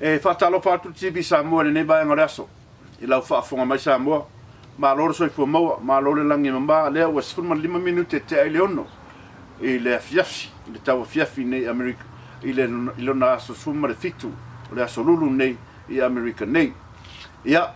E faatalofa atu le TV Samoa i lenei vaega o le aso i lau faafofoga mai Samoa. Malo le soifua maua, malo le lagi e mama, lea ua 15 minute tea i le 6 i le afiafi, i le tauafiafi nei i Amerika, i le i lona aso 17 o le aso Lulu nei i Amerika nei. Ia,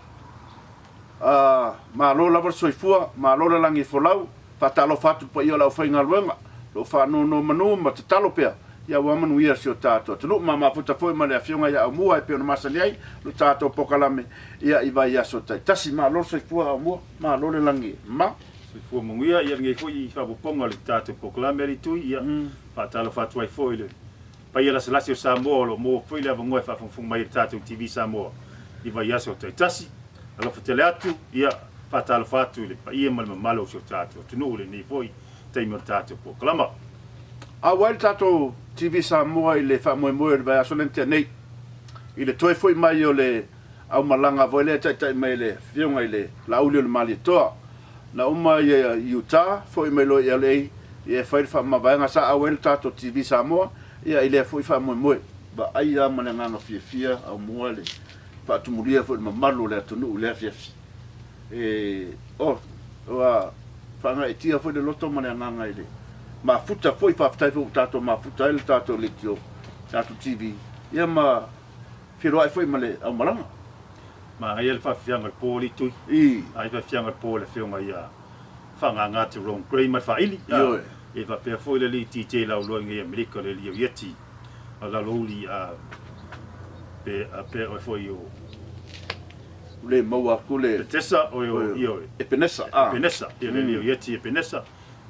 a, malo lava le soifua, malo le lagi e folau, Faatalofa atu i le paia o le aufaigaluega, o lo o faanonomanu ma tatalo pea ia ua manuia si o tatou atunuu. Ma mafuta foi ma le Afioga ia Aumua e pei ona masani ai lo tatou polokalame ia i vaiaso taitasi. Malo le soifua Aumua, malo le lagi e ma. Soifua manuia ia lenei foi faaopoopoga o le tatou polokalame alii Tui. Ia faatalofa atu ai foi i le paia lasalasi o Samoa o lo o maua foi le avanoa e faafogafoga mai ai i le tatou TV Samoa i vaiaso taitasi. Alofa tele atu, ia, faatalofa atu i le paia ma le mamalu o si o tatou atunuu i lenei foi taimi o le tatou polokalama. Auai le tatou TV Samoa i le faamoemoe o le vaiaso lea na tea nei, i le toe foi mai o le aumalaga foi lea e taitai mai e le Afioga i le Laauli o le Malietoa. Na uma i Utah, foi mai loa i LA e fai le faamavaega. Sa auai le tatou TV Samoa i lea foi faamoemoe. Vaai lava ma le agaga fiafia aumua le faatumulia foi i le mamalu o le atunuu i le afiafi. E, oh, ua faagaeetia foi le loto ma le agaga i le mafuta foi, faafetai foi ua tatou mafuta ai le tatou leitio, tatou TV, ia ma feiloai foi ma le aumalaga. Manaia le faafiafiaga o le po alii Tui. I. Ai faafiafiaga o le po i le afioga ia Faaagaaga Jerome Gray ma le Faaili. Ioe. E faapea foi le alii DJ Lauloa i nei Amerika le alii o Ieti a Lalouli a pe a pe oe foi o Le maua atu le. Petesa oe o ioe. Epenesa a. Epenesa ia le alii o Ieti Epenesa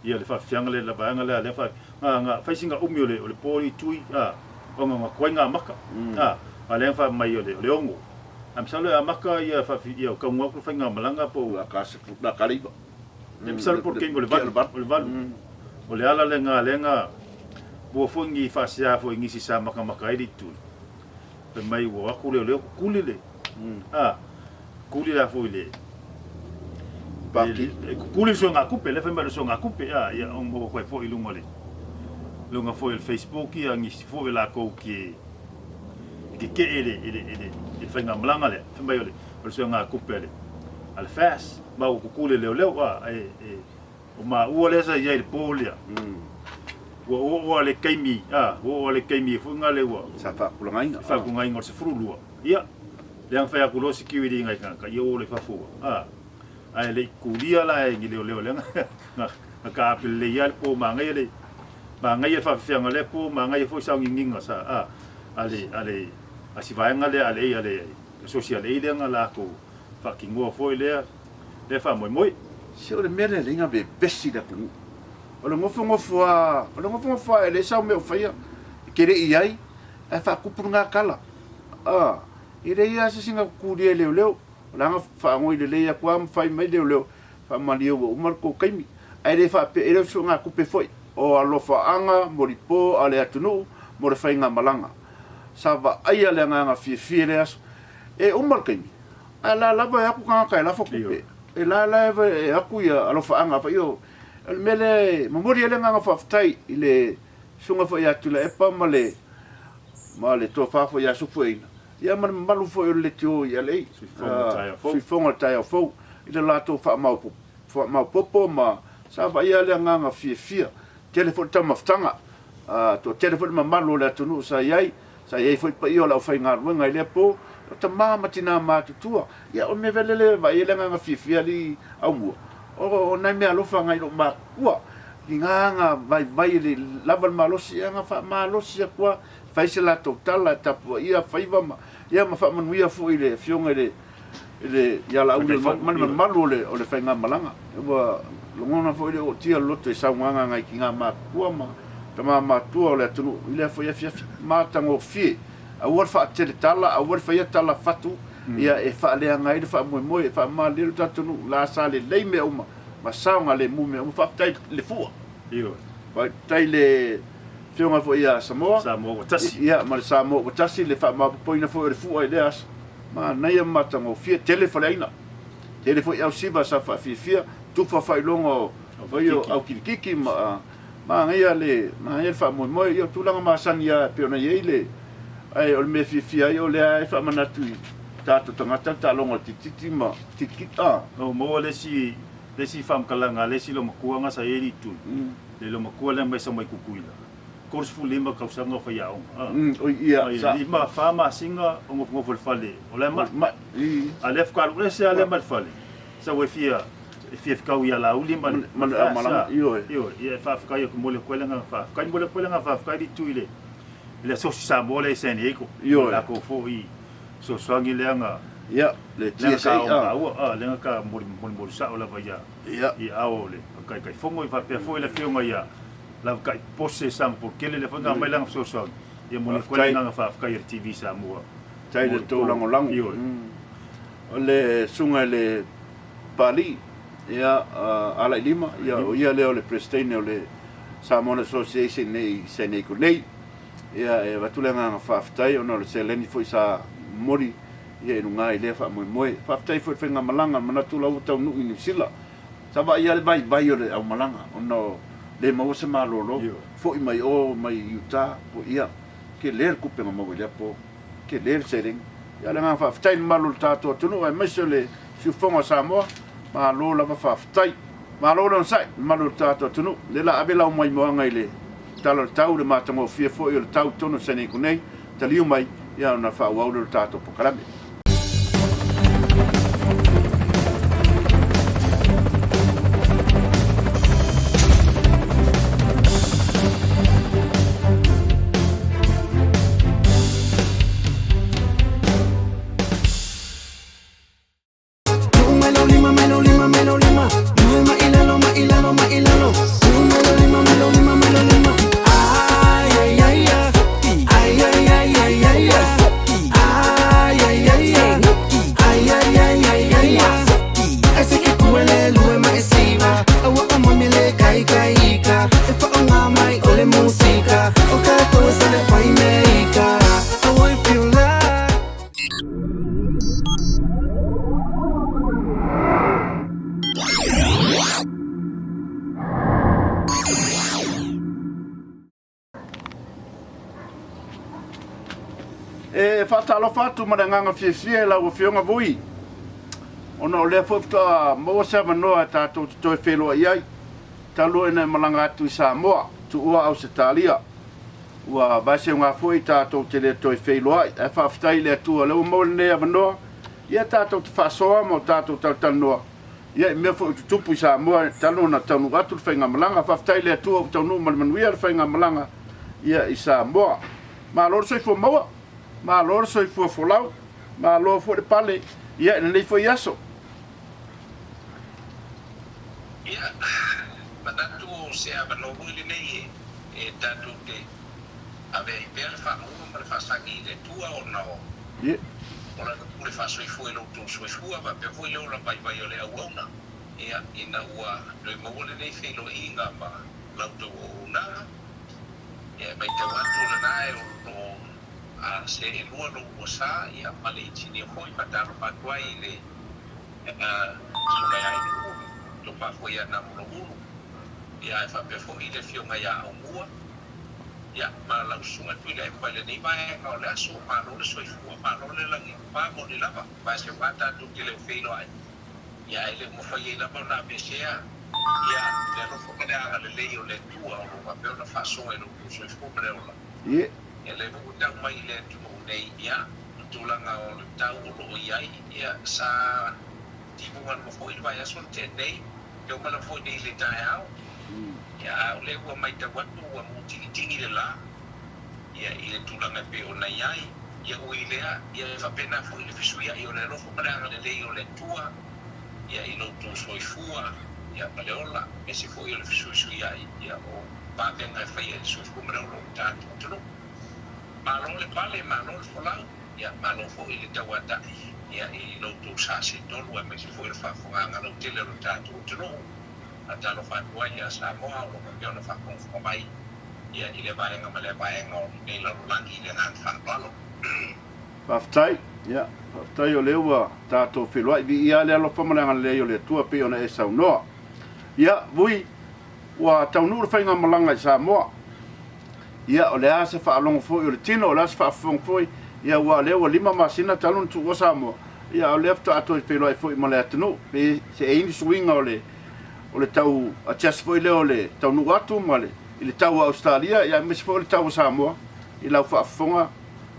ia le faafiafiaga lea le vaega lea lea fa nga nga fai singa umi o le o le po alii Tui a ona nga tuai nga maka a a lea fa mai o le o le ono a masalo e amata ia faafi ia o taunuu atu le faigamalaga po o La ka se la ka le iva. E masalo po o le taimi o le 8, o le 8. O le ala lena lea na maua foi ni faasea foi i nisi sa matamata ai le Ituli. Fai mai ua o atu leoleo kukuli le, a, kukuli la foi le, Paki. E kukuli le suegatupe, lea fai mai o le suegatupe, a, ia ona maua atu ai foi i luga o le, luga foi o le Facebook ia nisi foi o lakou ke, e keke'e i le, i le, i le, i le faigamalaga lea, fai mai o le, o le suegatupe a le, a le FAS. Ma ua kukuli e leoleo, a, e, e, o maua lea sa i ai i le po lea, ua oo lava le taimi, a, ua oo lava le taimi foi na lea ua. Sa faatulagaina. Faatulagaina o le 12, ia, lea na fai atu loa security i nai tagata, ia o loa i fafo, a, ae le i kukulia la e ni leoleo lea na, na, na taape lelei lava le po, manaia le, manaia le faafefeaga o lea po, manaia foi sauniuniga sa, a, a le, a le, a si vaega lea a le, a le Social A lea na latou faatinoa foi lea lea faamoemoe. Se o le mea lea e leai na vevesi i le atunuu. O le nofonofo a, o le nofonofo a e leai sau mea o faia, e te le i i ai, ae faatupu lena tala. A, e leai lava se isi na tutulia e leoleo. O la na faanoi lelei atu lava ma fai mai leoleo, faamalie ua uma le tou taimi. Ae le faapea, e le o se suegatupe foi. O alofaaga molipo a le atunuu mo le faigamalaga. Sa vaaia le agaga fiafia i lea aso. E uma le taimi, ae la lava e atu tagata e lafo tupe. E la lava e atu ia alofaaga foi o le mea lea e momoli ai le agaga faafetai i le susuga foi ia Tuilaepa ma le ma le tofa foi ia Sufueina, ia ma le mamalu foi o le leitio i LA, Suifoga o le taeao fou, i le latou faamaopoopo ma sa vaaia le agaga fiafia. Tele foi le taumafataga, toatele foi le mamalu o le atunuu sa i ai, sa i ai foi paia o le aufaigaluega i lea po, o tama ma tina matutua. Ia, o le mea vele lea e vaai ai le agaga fiafia alii Aumua, o nai meaalofa nai lou matua, i gaaga vaivai e le lava le malosi, ia na faamalosi atu lava, fai se latou tala e tapuaia faiva ma, ia ma faamanuia foi i le Afioga i le i le, ia Laauli ma le mamalu o le, o le faigamalaga. Ua lagona foi le ootia o le loto i saunoaga a nai tina matutua ma tama matutua o le atunuu i lea foi afiafi matagofie. Aua le faatele tala, aua le faia tala fatu, ia e faaleaga ai le faamoemoe, e faamalilie lo tatou nuu, la sa lelei mea uma ma saogalemu mea uma. Faafetai i le fua. Ioe. Faafetai i le Afioga foi ia Samoa. Samoa ua tasi. Ia, ma le Samoa ua tasi, le faamaopoopoina foi o le fua i lea aso. Manaia ma matagofie, tele faleaiga, tele foi ausiva sa faafiafia, tufa faailoga o foi o aukilikiki ma manaia le manaia le faamoemoe. Ia o tulaga masani lava e pei ona i ai le Ae o le mea e fiafia ai o lea e faamanatu i tatou tagata le taaloga o le tititi ma titikiti a. Na ou maua le isi le isi faamatalaga a le isi loomatua na sa i ai le itu, le loomatua lea mai sau mai Tutuila, 35 tausaga o faiaoga a. Ia, sa. 5, 4 masina o nofonofo i le fale o la e mai. A lea faatoa alu ese lava lea mai le fale, sau e fia e fia fetau ia Laauli ma le ma le aumalaga, ioe. Ioe, ia e faafetai atu, momoli atu ai le agaga faafetai, momoli atu foi le agaga faafetai i le itu i le i le Asosi Samoa lea i San Diego, Ioe. latou foi fesoasoani lea na Ia, le lea na TSA, ta maua, a, lea na ta molimoli sao lava ia Ia. i aao o le Taitaifono, ia faapea foi le afioga ia Lavata'i Pose Sagapolutele, lea foi na aumai lana fesoasoani, ia momoli atu ai le agaga faafetai a le TV Samoa. Faafetai i le tou lagolago. Ioe. O le susuga i le Papalii, ia, Alailima, ia, o ia lea o le Peresetene o le Samoan Association nei i San Diego nei. Ia, e avatu le agaga faafetai ona o le seleni foi sa momoli ia i luga i lea faamoemoe. Faafetai foi i le faigamalaga, manatu la ua taunuu i Niu Sila. Sa vaai lava le vaivai o le aumalaga ona o le maua se malolo, foi mai o mai Utah, ia, tele le tupe na maua i lea po. Tele le seleni. Ia o le agaga faafetai i le mamalu o le tatou atunuu aemaise o le siufofoga o Samoa, malo lava faafetai. Malo le onosai i le mamalu o le tatou atunuu. O lea la ave lau maimoaga i le tala o le tau, le matagofie foi o le tau i totonu o San Diego nei, taliu mai ia ona faaauau lea o le tatou polokalame. E faatalofa atu ma le agaga fiafia i lau Afioga Vui, ona o lea foi faatoa maua se avanoa e tatou te toe feiloai ai, talu ai ona e malaga atu i Samoa, tuua Ausetalia. Ua vaeseuga foi tatou te le toe feiloai, ae faafetai i le Atua o lea ua maua lenei avanoa, ia tatou te faasoa ma o tatou talatalanoa Ia, i mea foi ua tutupu i Samoa talu ona taunuu atu le faigamalaga. Faafetai i le Atua ua taunuu ma le manuia le faigamalaga ia i Samoa. Malo le soifua maua, malo le soifua folau, malo foi le pale ia i lenei foi aso. Ia, manatu o se avanoa foi lenei e tatou te ave ai pea le faamua ma le faasagi i le Atua ona o o lana pule faasoifua i lo outou soifua faapea foi le ola vaivai o le auauna, ia, ina ua toe maua lenei feiloaiga ma la outou auaunaga. Ia, e matau atu o lena e o lo o seelua lou sa, ia, ma le inisinia foi. Faatalofa atu ai i le Susuga ia Ailuu, tofa foi ia Namulogulu, ia, ae faapea foi le Afioga ia Aumua. Ia, ma lau Susuga Tuilaepa i lenei vaega o le aso, malo le soifua, malo le lagi, pa moni lava, ma se wā tatou te le o feiloai, ia ae le o mafai ai lava ona aveesea, ia, le alofa ma le agalelei o le Atua o lo o faapea ona faasoa i lo outou soifua ma le ola. Ia, lea foi ua tau mai i le atunuu nei, ia, le tulaga o le tau o lo o i ai, ia, sa timuga lava foi le vaiaso na tea nei, e oma lava foi nei i le taeao. Ia, a o lea ua matau atu ua mutigitigi le la, ia, i le tulaga e pei ona i ai. Ia, ui i lea, ia, e faapena foi le fesuiai o le alofa ma le agalelei o le Atua, ia, i lo outou soifua, ia, ma le ola, aemaise foi o le fesuisuiai, ia, o vavega e faia i le soifua ma le ola o le tatou atunuu. Malo le pale, malo le folau, ia, malo foi le tauatai, ia, i lo outou sa setolu, aemaise foi o le faafofogaaga lautele o le tatou atunuu. Faatalofa atu ai ia Samoa o lo o faapea ona faafogafoga mai ia i lea vaega ma lea vaega o lenei lalolagi i le agaga faaaloalo. Faafetai. Ia, faafetai o lea ua tatou feiloai. Viia lava le alofa ma le agalelei o le Atua pei ona e saunoa. Ia, Vui, ua taunuu le faigamalaga i Samoa. Ia, o le a se faalogo foi o le tino, o le a se faafofoga foi, ia aua o lea ua 5 masina talu ona tuua Samoa, ia a o lea faatoa toe feiloai foi ma le atunuu. Pe se i ai ni suiga o le o le tau adjust foi lea o le taunuu atu ma le i le tau o Ausetalia, ia aemaise foi o le tau o Samoa i lau faafofoga,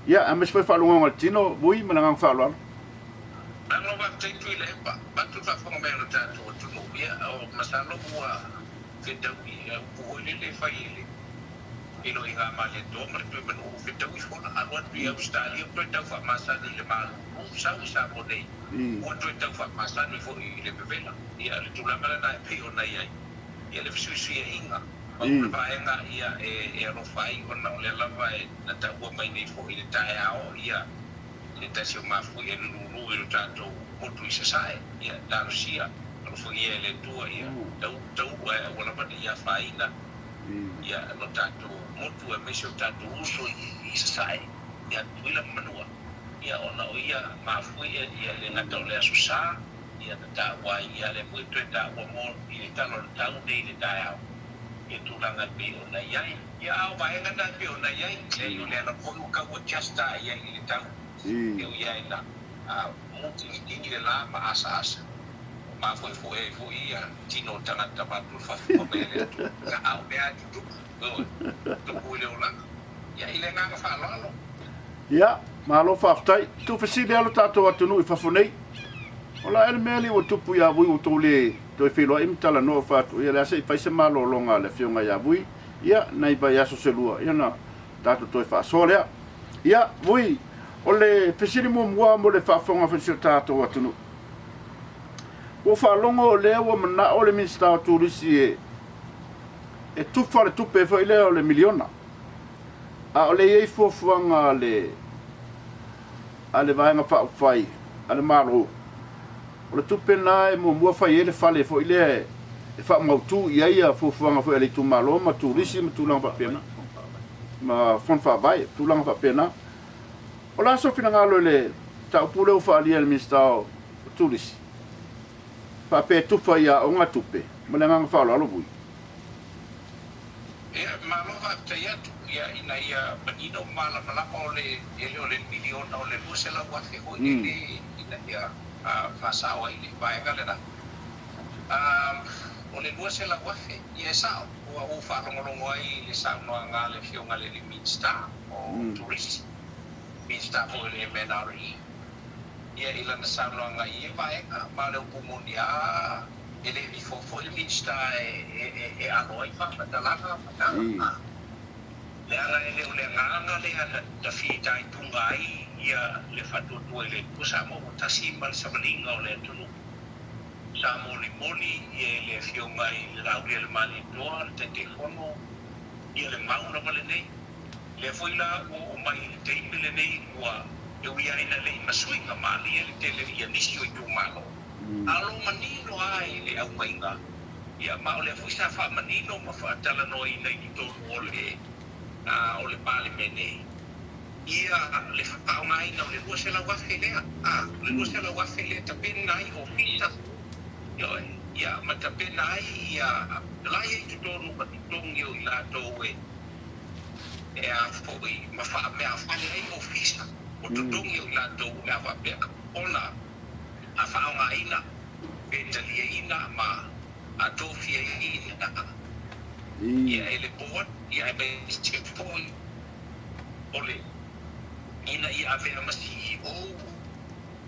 ia aemaise foi faalogoga o le tino, Vui, ma le agaga faaaloalo. Malo faafetai Tuilaepa, avatu le faafofoga mai o lo tatou atunuu, ia o masalo ua fetaui upu foi lele e fai e le feiloaiga a Malietoa ma le Tuimanua ua fetaui fola, alu atu i Ausetalia ua toe tau faamasani i le malulu, sau i Samoa nei ua toe tau faamasani foi i le vevela. Ia le tulaga lena e pei ona i ai ia le fesuisuiaiga. Pau le vaega ia e alofa ai ona o lea lava e na taua mai nei foi i le taeao ia se tasi o mafui e lululu i lo tatou motu i Sasae, ia talosia, alofagia e le Atua ia taulu ae aua lava ne i afaina ia lo tatou motu aemaise o tatou uso i Sasae ia Tutuila ma Manua, ia ona o ia mafui ia le gata o le Aso Sa ia na taua ai, ia lea foi toe taua mo i le Tala o le Tau nei i le taeao ia tulaga e pei ona i ai. Ia a o vaega na e pei ona i ai, leai o le ala foi ua tau adjust a i ai i le tau e ui ai ina mutigitigi le la ma asaasa o mafoefoe ai foi ia tino o tagata vaeatu le faafofoga mai a le Atua. Ia a o mea a e tutupu, ioe, tupu i le olaga. Ia i le agaga faaaloalo. Ia, malo faafetai. Tuufesili lava lo tatou atunuu i fafo nei. O le a ea le mea lea ua tupu ia Vui ua tou le toe feiloai ma talanoa fai atu, ia o le a se i fai se malologa a le Afioga ia Vui, ia, nai vaiaso se lua, ia ona tatou toe faasoa lea. Ia, Vui, o le fesili muamua mo le faafofoga foi o si o tatou atunuu. Ua ou faalogo o lea ua manao le Minisita o Turisi e, e tufa le tupe foi lea o le miliona. A o lea e i ai fuafuaga a le, a le Vaega Faaupufai a le Malo, o le tupe lena e muamua fai ai le fale foi lea e faamautu i ai fuafuaga foi a le itumalo ma turisi ma tulaga faapena, ma fono faavae, tulaga faapena. O le a sou finagalo i le mataupu lea ua faaalia e le Minisita o Turisi, faapea e tufa i aoga tupe? Ma le agaga faaaloalo, Vui. Ia, malo faafetai atu, ia, ina ia manino ma malamalama o le, e le o le miliona o le $200,000 foi lele ina ia faasao ai le vaega lena. O le $200,000, ia e sao, ua ou faalogologo ai i le saunoaga a le Afioga i le Minisita o Turisi, Minisita foi o le MNRE, ia i lana saunoaga i ia vaega, ma o le upu moni lava, E le ifo foi le Minisita e alo ai faamatalaga ma tala, leaga e le o le agaga lea na fitaituga ai ia le faatuatua i le Atua Samoa ua tasi ma le savaliga o le atunuu. Sa molimoli ia e le Afioga i le Laaulialemalietoa, le Taitaifono, ia le mau lava lenei. Lea foi la ua oo mai i le taimi lenei ua e ui lava ina le i masuiga malie le tele ia nisi o itumalo, A o lo o manino lava i le aumaiga, ia, ma o lea foi sa faamanino ma faatalanoaina i totonu o le, o le Palemene, ia le faaaogaina o le $200,000 lea, a, o le $200,000 lea e tapena ai ofisa, ioe, ia, ma tapena ai ia, la e i ai i totonu ma totogi o i latou e, e a foi, ma faameaafale ai ofisa, o totogi o i latou o le a faapea ona a faaaogaina pe taliaina ma a tofiaina ia e le Board ia aemaise foi o le ina ia avea ma CEO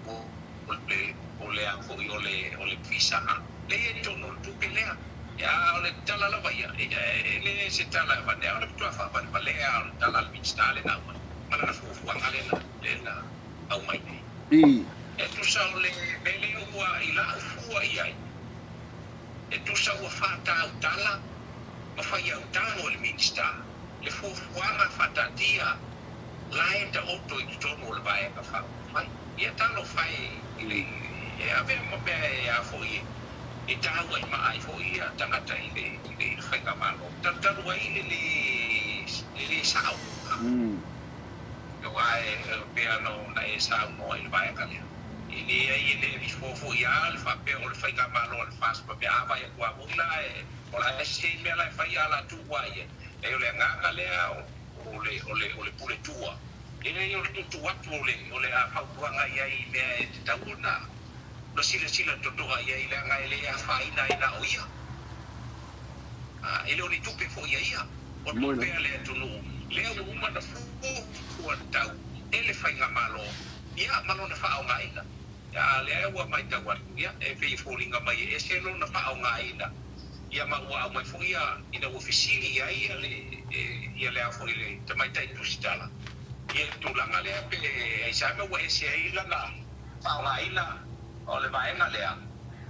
o le o le a foi o le o le Visa a lea i totonu o le tupe lea. Ia a o le tala lava ia, e le se tala e avane a o le matua faavalevalea o le tala a le Minisita lena aumai ma lana fuafuaga lena lena aumai nei. E tusa o le mea lea ua i lau fua i ai, e tusa ua faatautala ma fai autago e le Minisita le fuafuaga faataatia la e taoto i totonu o le Vaega Faaupufai. Ia talofa e i le e avea ma mea e a foi e tauaimaa ai foi ia tagata i le i le faigamalo talu ai le le le le sao. Aua e pei lava ona e saunoa i le vaega lea, e leai e le avifoa foi lava le faapea o le faigamalo a le FAST faapea a vaai atu lava foi la o la e sese mea la e fai a o la tuu lava i ai. Leai o le agaga lea o. o le, o le, o le pule tua. E leai o le tuutuu atu o le, o le a fautuaga i ai i mea e tatau ona, ona silasila totoa i ai, leaga e le afaina ai na o ia. A, e le o ni tupe foi a ia, o tupe a le atunuu, lea ua uma ona fuafua tatau e le Faigamalo, ia, ma lona faaaogaina. A lea ua matau atu, ia, e pei e foliga mai e ese lona faaaogaina, ia, ma ua aumai foi ia, ina ua fesili i ai ia le, ia le a foi le tamaitai tusitala, ia, i le tulaga lea, pe aisea mea ua ese ai lana faaaogaina o le vaega lea,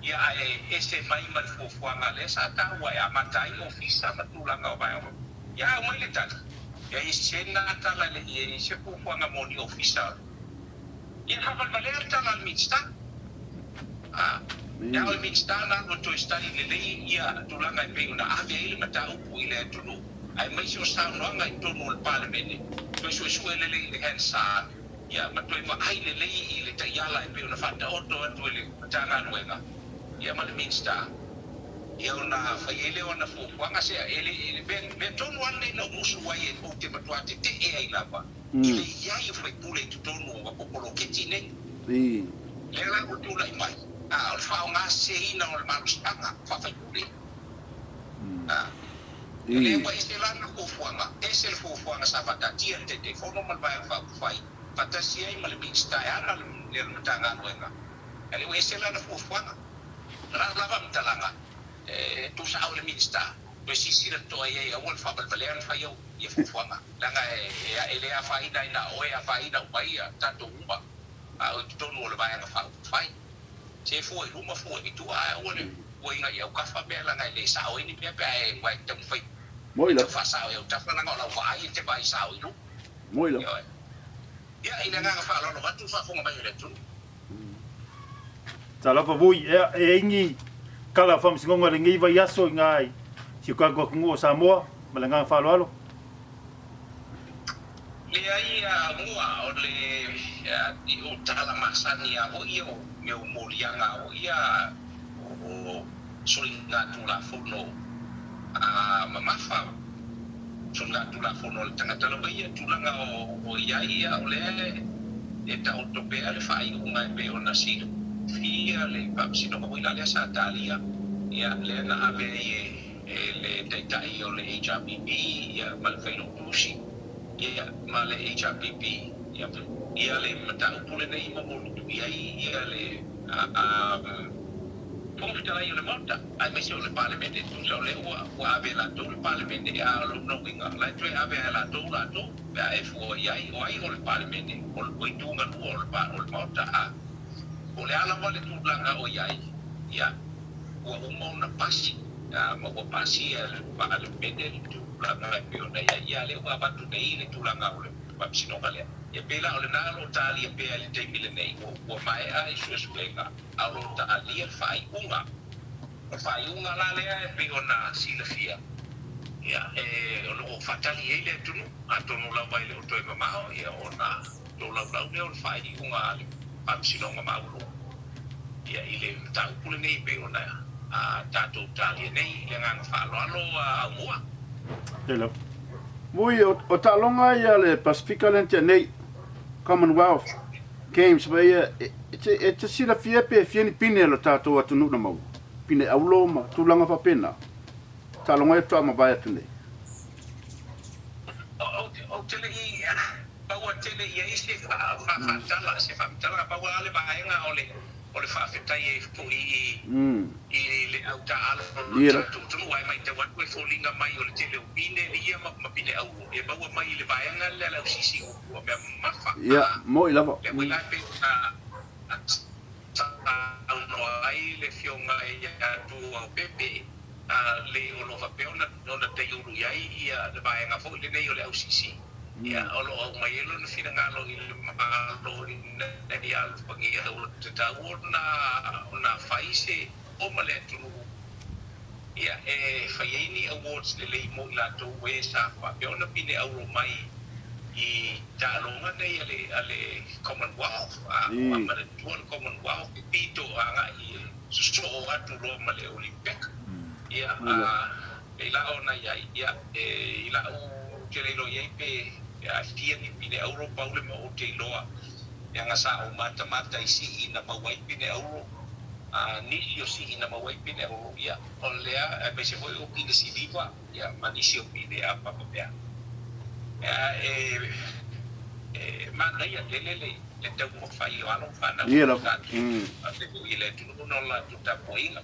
ia, ae ese mai ma le fuafuaga lea sa taua e amata ai ofisa ma tulaga o vaega. Ia, ae aumai le tali, e i se na tala e le i ai se fuafuaga mo ni ofisa. Ia faavalevalea le tala a le Minisita. A, e ao i le Minisita na alu e toe study lelei ia tulaga e pei ona ave ai le mataupu i le atunuu, aemaise o saunoaga i totonu o le Palemene, toe suesue lelei i le Hansard, ia, ma toe vaai lelei i le taiala e pei ona faataoto atu e le Matagaluega, ia ma le Minisita, ia ona fai ai lea o ana fuafuaga. Se, e le, e le mea, mea tonu lava lenei na ou musu ai e ou te matua tetee ai lava. I le i ai o faipule i totonu o poloketi nei. Lea la ua tulai mai, a o le faaaoga seseina o le malosiaga faa-faipule. A o lea ua ese la lana fuafuaga, ese le fuafuaga sa faataatia e le Taitaifono ma le Vaega Faaupufai faatasi ai ma le Minisita e ana le Matagaluega, a lea ua ese lana fuafuaga. O lau lava faamatalaga, e tuusao i le Minisita, toe silasila totoa i ai aua le faavalevalea na fai au ia fuafuaga, leaga e le afaina ai na o oe, e afaina uma ai tatou uma a o i totonu o le Vaega Faaupufai. Se fua i luma, fua i tua, ae aua le fuaina i autafa mea, leaga e le sao ai ni mea pe a e ua e taumafai e tau faasao i autafa, leaga o lau vaai e te vaai sao i luma. Ioe. Ia, i le agaga faaaloalo avatu le faafofoga mai o le atunuu. Talofa vui, ea e ai ni kala o faamasinoga i lenei vaiaso i nga i si o tatou atunuu o Samoa ma le agaga faaaloalo. Leai a mua o le o tala masani a foi ia o mea o moliaga a foi ia o soligatulafono a mamafa soligatulafono a le tagata lava ia tulaga o i ai ia o lea e taoto pea le faaiuga e pei ona silafia le Faamasinoga foi la lea sa talia ia lea na ave ai e le Taitai o le HRPP ia ma le Failautusi ia ma le HRPP ia ia le mataupu lenei ma momoli ai ia le Fofoga Fetalai o le Maota, aemaise o le Palemene, tusa o lea ua ua ave e latou le Palemene, a o lona uiga, o la e toe ave lava e latou latou, pe a e fua i ai, o ai o le Palemene, o o itu galua o le o le Maota, a po o le a lava le tulaga o i ai, ia, ua uma ona pasi, a ma ua pasia e le Palemene le tulaga e pei ona i ai, ia, lea ua avatu nei le tulaga o le Faamasinoga lea. Ia pei la o lena o lo o talia pea i le taimi lenei, ua ua maea i suesuega. A o lo o taalia le faaiuga. O le faaiuga la lea e pei ona silafia, ia, e, o lo o faatali ai le atunuu, atonu lava e le o toe mamao, ia, ona tolaulau lea o le faaiuga a le Faamasinoga Maualuga, ia, i le mataupu lenei e pei ona a tatou talia nei i le agaga faaaloalo a Aumua. Hello. Mui, o taaloga ia a le Pasifika lea na tea nei, Commonwealth Games, ma ia, e te silafia pe fia ni pine a lo tatou atunuu na maua, pine aulo ma tulaga faapena, taaloga ia faatoa mavae atu nei. Ou te le i maua tele i ai se faatala, se faamatalaga, pau lava le vaega o le o le faafetai ai foi i le au taaalo o le tatou atunuu, ae matau atu e foliga mai o le tele o pine ia ma pine auro e maua mai i le vaega lea a le ausisi ua mea mamafa. Ia, mo'i lava. Lea foi la e pei ona saunoa ai le Afioga ia Tuaopepe, le o lo o faapea ona taiulu i ai le vaega foi lenei o le ausisi. Ia, o lo o aumai ai lona finagalo i le Malo ina ia alofagia ua tatau ona fai se oma le atunuu ia e fai ai ni awards lelei mo i latou e sa faapea ona pine auro mai i taaloga nei a le Commonwealth, a ma le tua le Commonwealth e pito agai e sosoo atu loa ma le Olympic. Ia, e i la ona i ai, ia, e i lau. te le iloa i ai pe fia ni pine auro, pau le mea ou te iloa, leaga sa ou matamata i sii na maua ai pine auro, a nisi o sii na maua ai pine auro, ia, o lea, aemaise foi o pine siliva, ia, ma nisi o pine apa faapea. E, e manaia tele le, le taumafai o alo ma fanau Ia o lava. tatou, faapea foi i le atunuu ona o le latou tapuaiga.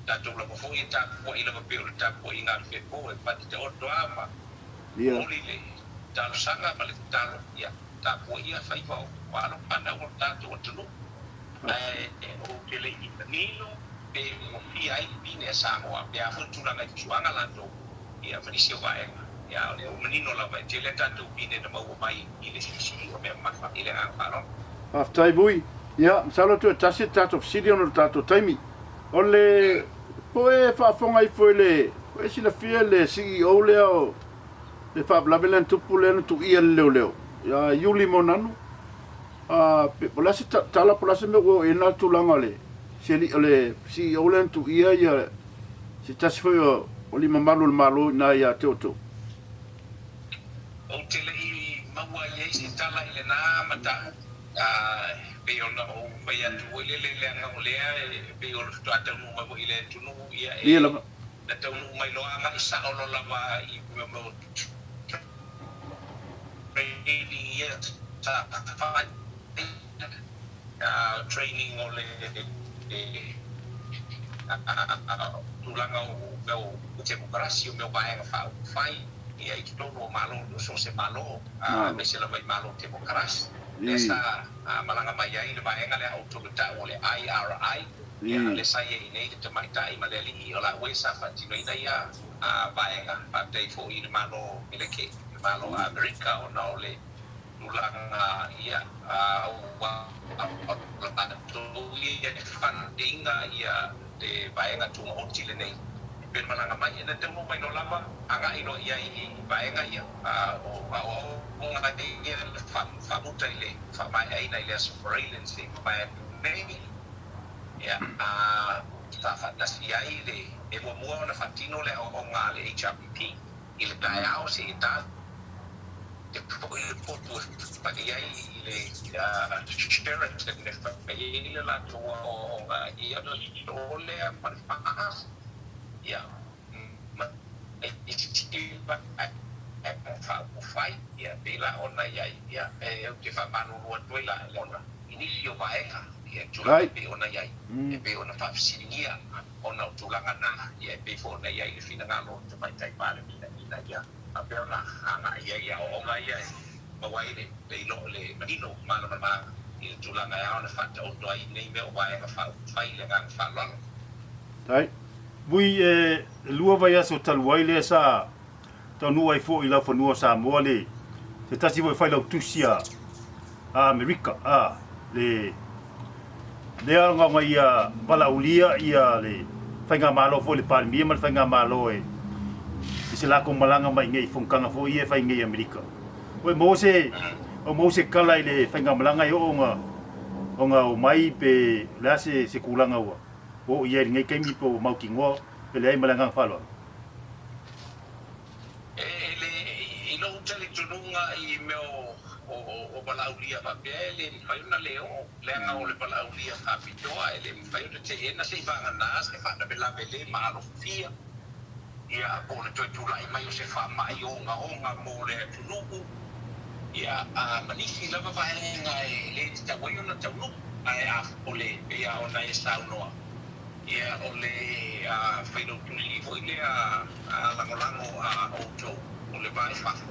Tatou lava foi e tapuai lava pei o le tapuaiga a le fepo e pati taoto lava ma momoli le talosaga ma le tatalo ia tapuaia faiva o alo ma fanau o le tatou atunuu. Ae ou te le i manino pe ua fia ai pine a Samoa pe a foi tulaga i fusuaga latou ia ma nisi o vaega. Ia a o lea ua manino lava e tele a tatou pine na maua mai i le siisii o mea mamafa i le agaga faaaloalo. Faafetai Vui. Ia, masalo toe tasi le tatou fesili ona o le tatou taimi. O le po e faafofoga ifo i le, po e silafia le CEO lea o le faalavelave lea na tupu lea na tuuia e le leoleo ia Iuli Monanu, a, pe, po o le a se tala po o le a se mea ua oo i ai lena tulaga o le, o le CEO lea na tuuia ia se tasi foi o alii mamalu o le Malo i ina ia te outou. Ou te le i maua i ai se tala i lena mataupu. A pei ona ou fai atu foi lele, leaga o lea e pei o le faatoa taunuu mai foi i le atunuu, ia Ia e lava. na taunuu mai loa agai sao loa lava i mea o training ia sa fai, training o le tulaga o mea o temokarasi, o mea o vaega faaupufai ia i totonu o Malo, so o se Malo, aemaise lava i Malo temokarasi. Lea sa malaga mai ai le vaega lea outou na taua o le IRI, ia, lea sa i ai nei le tamaitai ma le alii o laua sa faatinoina ia vaega. Faafetai foi i le Malo Meleke, le Malo a Amerika ona o le tulaga ia ua latou ia e fund ina ia le vaega tumaoti lenei e pei ona malaga mai. Na taunuu mai loa lava agai loa i ai i vaega ia o aoaoga ia na faamuta i le faamaeaina i le Aso Faraile na se i mavae atu nei, ia, sa faatasi ai le e muamua ona faatino le aoaoga a le HRPP i le taeao seia ta te foi le potu e fai ai i le Sheraton e fai ai le latou aoaoga ia o lea ma le FAS ia ma isi vaega faaupufai ia pei la ona i ai ia ou te faamalulu atu ai la ona i nisi o vaega ia tulaga e pei ona i ai e pei ona faafesiligia ona o tulaga na ia e pei foi ona i ai le finagalo o le Tamaitai Palemia ina ia faapea ona agai ai i aoaoga ia e maua ai le le manino malamalama i le tulaga e ao ona faataoto ai nei mea o vaega faaupufai i le agaga faaaloalo. Tai. Vui e lua vaiaso talu ai lea sa taunuu ai foi i laufanua o Samoa le se tasi foi failautusi a Amerika a le lea ona ia valaaulia ia le faigamalo foi le Palemia ma le faigamalo e i se latou malaga mai nei i fonotaga foi ia e fai nei i Amerika. Oi maua se o maua se tala i le faigamalaga e oo ona ona omai pe o le a se se tulaga ua oo i ai i lenei taimi pe ua mautinoa pe leai ma le agaga faaaloalo. E le, i lou talitonuga i mea o valaaulia faapea, e le mafai ona le oo, leaga o le valaaulia faapitoa, e le mafai ona teena seivagana se faalavelave le maalofia, ia, po o le toe tulai mai o se faamai ogaoga mo le atunuu, ia, ma nisi lava vaega e le tatau ai ona taunuu. Ae a, o le, pei lava ona e saunoa, Ia, o le failautusi foi lea lagolago a outou o le va i fafo,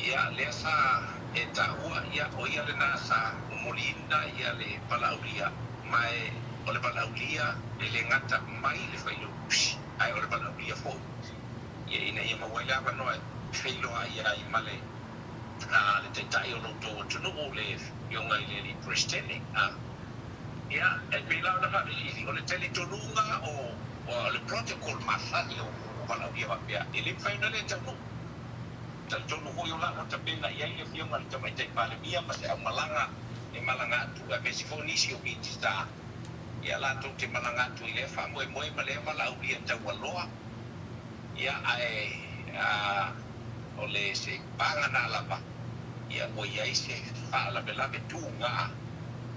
ia, lea sa e taua, ia, o ia lena sa momoliina ia le valaaulia, ma e o le valaaulia e le gata mai le failautusi, ae o le valaaulia foi, ia, ina ia maua ai le avanoa e feiloai ai ma le le Taitai o lo outou atunuu, le Afioga i le Alii Peresetene. Ia, e pei la ona faafesili, o le talitonuga o le protocol masani o valaaulia faapea, e le mafai ona le taunuu. Talitonu foi o la ua tapena i ai le Afioga i le Tamaitai Palemia ma se aumalaga e malaga atu, aemaise foi nisi o Minisita, ia latou te malaga atu i lea faamoemoe ma lea valaaulia taualoa. Ia, ae, o le se pagana lava, ia, ua i ai se faalavelave tuga,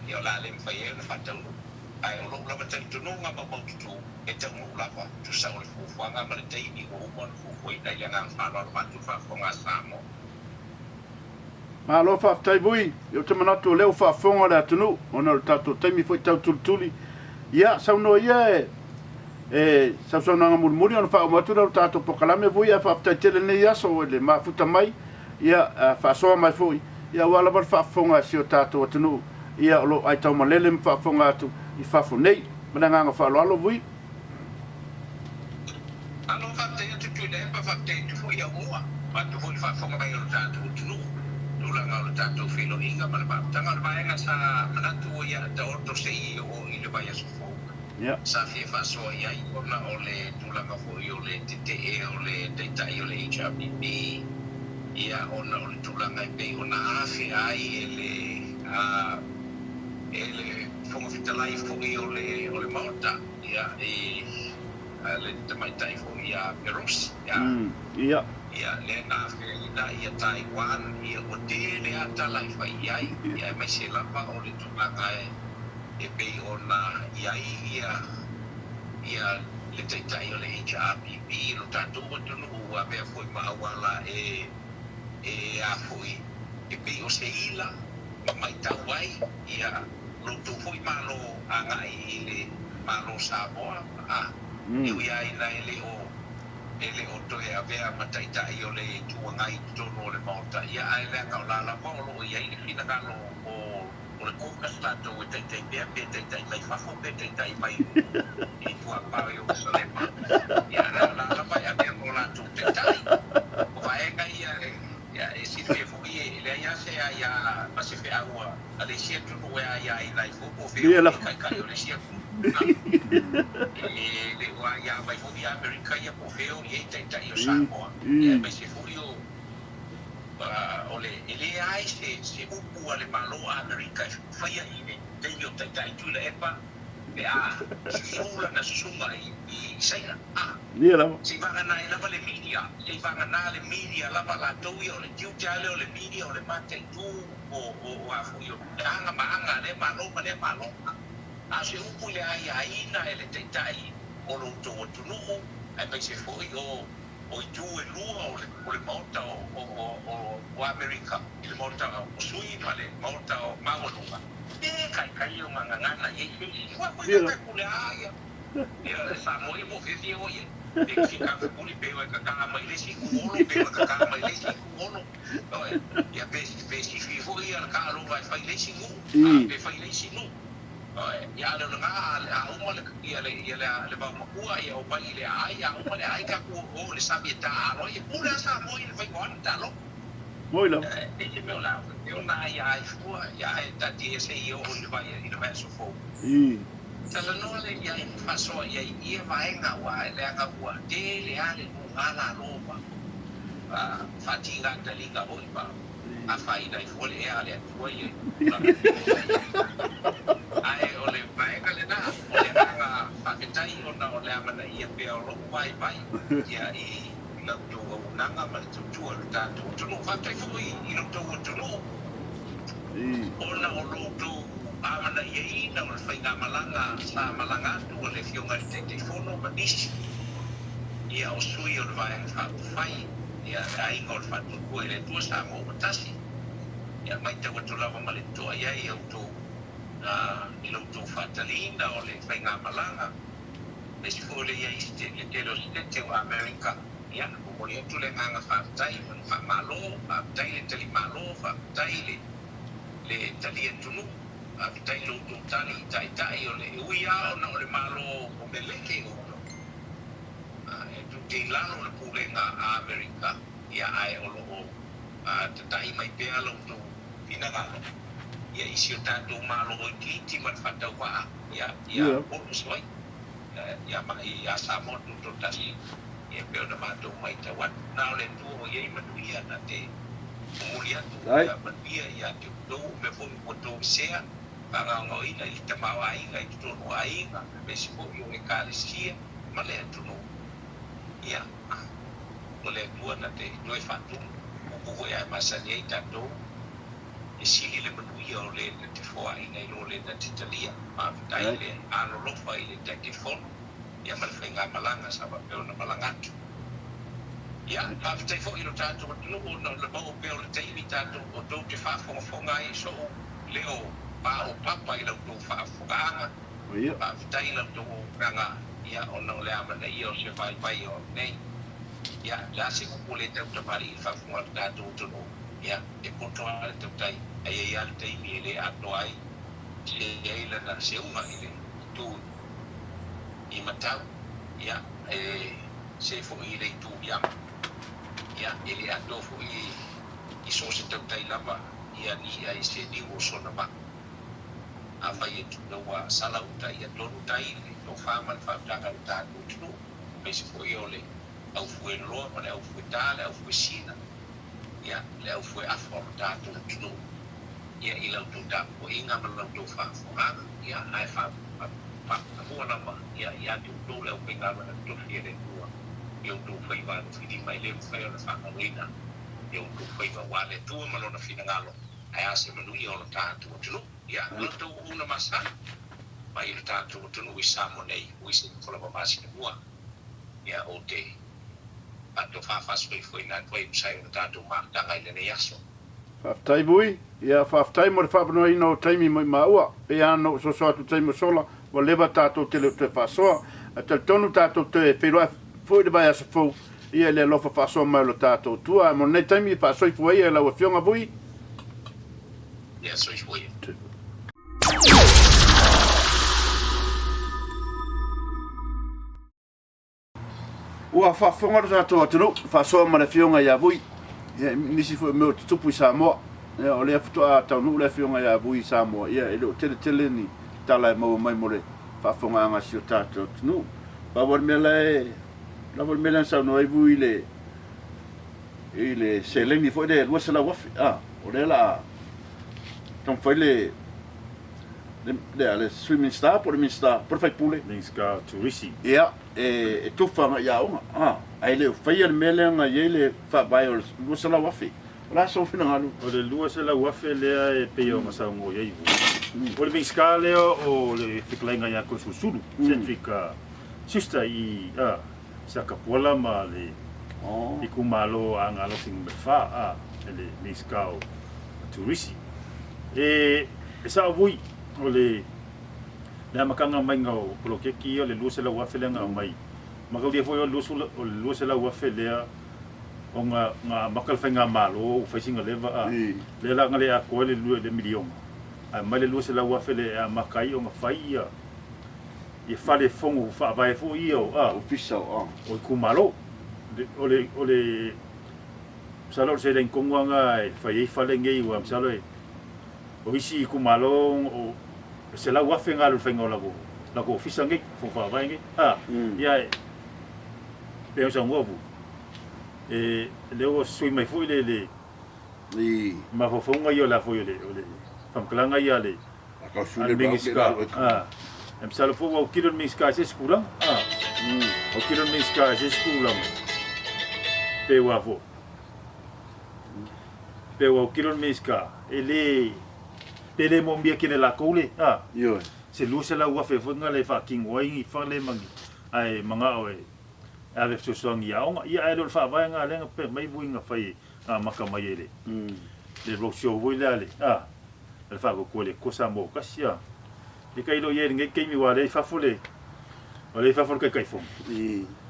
ia, o le a le mafai ai ona faataunuu. Ae o lou lava talitonuga maumaututu, e taunuu lava, tusa o le fuafuaga ma le taimi ua uma ona fuafuaina i le agaga faaaloalo vaeatu le faafofoga a Samoa. Malo faafetai Vui, ou te manatu o lea ua faafofoga le atunuu ona o le tatou taimi foi tau tulituli. Ia, saunoa ia e e sau saunoaga mulimuli ona faauma atu lea o le tatou polokalame Vui, ae faafetai tele lenei aso i le mafuta mai, ia faasoa mai foi, ia aua lava le faafofoga a si o tatou atunuu, ia o lo o aitaumalele ma faafofoga atu i fafo nei. Ma le agaga faaaloalo Vui. Malo faafetai atu Tuilaepa, faafetai atu foi Aumua, vaeatu foi le faafofoga mai o le tatou atunuu, tulaga o le tatou feiloaiga ma le mafutaga. O le vaega sa manatu ua ia taoto se i oo i le vaiaso fou sa fia faasoa i ai ona o le tulaga foi o le tetee o le Taitai o le HRPP, ia ona o le tulaga e pei ona afea ai e le e le Fofoga Fetalai foi o le Maota, ia, i le tamaitai foi ia Pelosi, ia, ia, lea na afea ai ia Taiwan, ia, ua tele lava tala i fai i ai, ia, aemaise lava o le tulaga e pei ona i ai ia, ia le Taitai o le HRPP i lo tatou atunuu ua avea foi ma auala e, e a foi, e pei o se ila ma matau ai ia lo outou foi Malo agai i le Malo Samoa, a e ui lava ina e le o e le o toe avea ma Taitai o le Itu Agai i totonu o le Maota, ia ae leaga o la lava o lo o i ai le finagalo o o le caucus latou e taitai pea pe taitai mai fafo pe taitai mai i tuapao i Ierusalema, ia ae o la lava e avea ma o latou taitai. O vaega ia e Ia, e silafia foi e leai lava se aia ma se feau a le isi atunuu e aiaina ai fua po o fea o le taitai o le isi atunuu. E le o aia mai foi ia Amerika ia po o fea o i ai taitai o Samoa, ia aemaise foi o o le e leai se upu a le Malo o Amerika e faia i le taimi o Taitai Tuilaepa pe a susu lana susuga i Saina. Ia lava. Seivagana ai lava le media, seivagana le media lava latou ia, o le tiute lava lea o le media o le mataitu o o a foi o aga ma aga a lea Malo ma lea Malo. A o se upu i le aiaina e le Taitai o lo outou atunuu aemaise foi o o itu e lua o le o le Maota o o o o Amerika i le Maota o Sui ma le Maota o Maualuga, e kaikai o gagagana i ai se isi. Ua foi ka le a ia. Ia Samoa ia po o fea fia o i ai. Pe fia kafekuli pe ua kakaa mai le isi itu olo pe ua kakaa mai le isi itu olo. Oe, ia pe pe sifi foi ia le taaloga e fai le isi nuu, a pe fai le isi nuu. Oe, ia a le o lena a uma le ia le ia le le vaomatua ia omai i le aai, a uma le aai tatou o i le sami e taaalo ai. E pule lava Samoa i le faiga o ana taaloga. Moi lava. E le mea o le a faapea ona aiaa ai fua, ia ae taatia se i oo i le vai i le vaiaso fou. Talanoa lea i ai ma faasoa i ai i ia vaega aua leaga ua tele lava le luga lalo ma faatiga taliga foi ma afaina ai fua le ea a le Atua ia i tulaga e pei ona i ai. Ae o le vaega lena, o le agaga faafetai ona o le amanaia pea o lou vaivai ia i la outou auaunaga ma le tautua i lo tatou atunuu. Faafetai foi i lo outou atunuu ona o lo outou amanaiaina o le faigamalaga sa malaga atu a le Afioga i le Taitaifono ma nisi ia o sui o le Vaega Faaupufai, ia le Aiga o le Faatuatua i le Atua Samoa ua Tasi. Ia matau atu lava ma le totoa i ai i outou i lo outou faataliina o le faigamalaga, aemaise foi o le i ai i le tele o Setete o Amerika. Ia, momoli atu le agaga faafetai ma le faamalo, faafetai le talimalo, faafetai le le tali atunuu. Faafetai i lo outou tali i taitai o le e ui lava ona o le Malo o Meleke outou e tou te i lalo o le pulega a Amerika, ia ae o lo o tatai mai pea lo outou finagalo ia i si o tatou Malo itiiti ma le faatauvaa ia ia Upolu ma Savaii ia ma ia Samoa Tutoatasi ia pei ona matou matau atu. Na o le Atua o i ai manuia na te momoli atu ia manuia ia te outou, o mea foi ua outou sea, faagaogaoina i le tamaoaiga i totonu o aiga, aemaise foi o Ekalesia ma le atunuu. Ia. o le Atua na te toe faatumu upu foi ae masani ai tatou, e sili le manuia o le na te foaina i lo le na te talia. Faafetai le alolofa i le Taitaifono ia ma le faigamalaga sa faapea ona malaga atu. Ia, faafetai foi i lo tatou atunuu ona o le maua pea o le taimi tatou outou te faafogafoga ai i so'u leo paopapa i la outou faafofogaaga. Faafetai i la outou auaunaga, ia, ona o le amanaia o se vaivai o au nei. Ia, o le a se upu e le tautamalii i le faafofoga a lo tatou atunuu? Ia, e poto lava le tautai, ae i ai lava le taimi e le atoa ai se i ai lana seuga i le itu i matau, ia, e se foi i le itu i ama. Ia, e le atoa foi i so o se tautai lava ia ni i'a i se niu o sona maa. Afai e tuna ua sala uta ia tonu tai le tofa ma le faautaga i lo tatou atunuu, aemaise foi o le aufueloloa ma le aufuetā, le aufuesina, ia, le aufueafa o lo tatou atunuu, ia, i la outou tapuaiga ma la outou faafofogaaga, ia, ae faamua lava, ia, ia te outou le aufaigaluega totofi a le Atua i outou faiva alofilima e le mafai ona faagaloina i outou faiva aua le Atua ma Lona finagalo, ae a se manuia o lo tatou atunuu. Ia, la outou auauna masani mai i lo tatou atunuu i Samoa nei, ua i se nofo lava masina mua, ia, ou te faatofa faasoifuaina atu ai e tusa ai o le tatou mafutaga i lenei aso. Faafetai Vui. Ia, faafetai mo le faavanoaina o taimi mo i maua. Pei lava ona ou soso atu i taimi o sola, ua leva tatou te le o toe faasoa. Ae talitonu tatou te feiloai foi i le vaiaso fou, ia i le alofa faasoa mai o lo tatou Atua. Ae mo lenei taimi, faasoifua ia i lau Afioga Vui. Ia, soifua ia. Ua faafofoga lo tatou atunuu, faasoa ma le Afioga ia Vui, ia, i nisi foi o mea o tutupu i Samoa. Ia, o lea faatoa taunuu le Afioga ia Vui i Samoa, ia, e le o tele tele ni tala e maua mai mo le faafofogaaga a si o tatou atunuu. Pau lava le mea la e, lava le mea lea na saunoa ai Vui i le, i le seleni foi lea e 200,000, a, o lea o le a taumafai le, le, le, le Sui Minisita po o le Minisita po o le Faipule. Minisita o Turisi. Ia, e tufa agai i aoga, a, ae le o faia le mea lea na i ai le faavae o le 200,000. O le a sou finagalo? O le 200,000 lea e pei ona saunoa i ai Vui. O le Minisita lea o le fetalaiga ia Toesulusulu, Cedric Schuster i Sakapuala ma le itumalo o Aana Alofi Nu.4, a, le Minisita o Turisi. E sao Vui, o le le amataga maiga o poloketi ia o le 200,000 lea na aumai. Mataulia foi o le 200,000 lea ona na amata le faigamalo ua fai sina leva a lea la na le atoa ai le miliona ae aumai le 200,000 lea e amata ai ona fai ia ia fale fono faavae foi ia o a Ofisa o o itumalo. O le o le masalo o le seleni tonu lava na e fai ai fale nei aua masalo e o isi itumalo o e 100,000 na alu i le faiga o latou ofisa nei, fono faavae nei. A, ia e pei ona saunoa Vui, e lea ua sui mai foi le le I mafaufauga ia o le a foi o le o le faamatalaga ia a le a le Minisita. A, e masalo foi ua autilo le Minisita i se isi tulaga. A, autilo le Minisita i se isi tulaga. Pe ua foi. Pe ua autilo le Minisita e le Pe le moomia tele lakou le, a? Ioe. Se 200,000 foi na le faatino ai ni fale ma ni, ae manao e ave fesoasoani i aoga. Ia ae le o le faavae na lea na pea mai vui na fai na amata mai ai le, le road show foi lea a le, a, a le Faatuatua i le Atua Samoa ua tasi, a. E tailo i ai i lenei taimi aua o lea e i fafo le, o lea e i fafo le Taitaifono.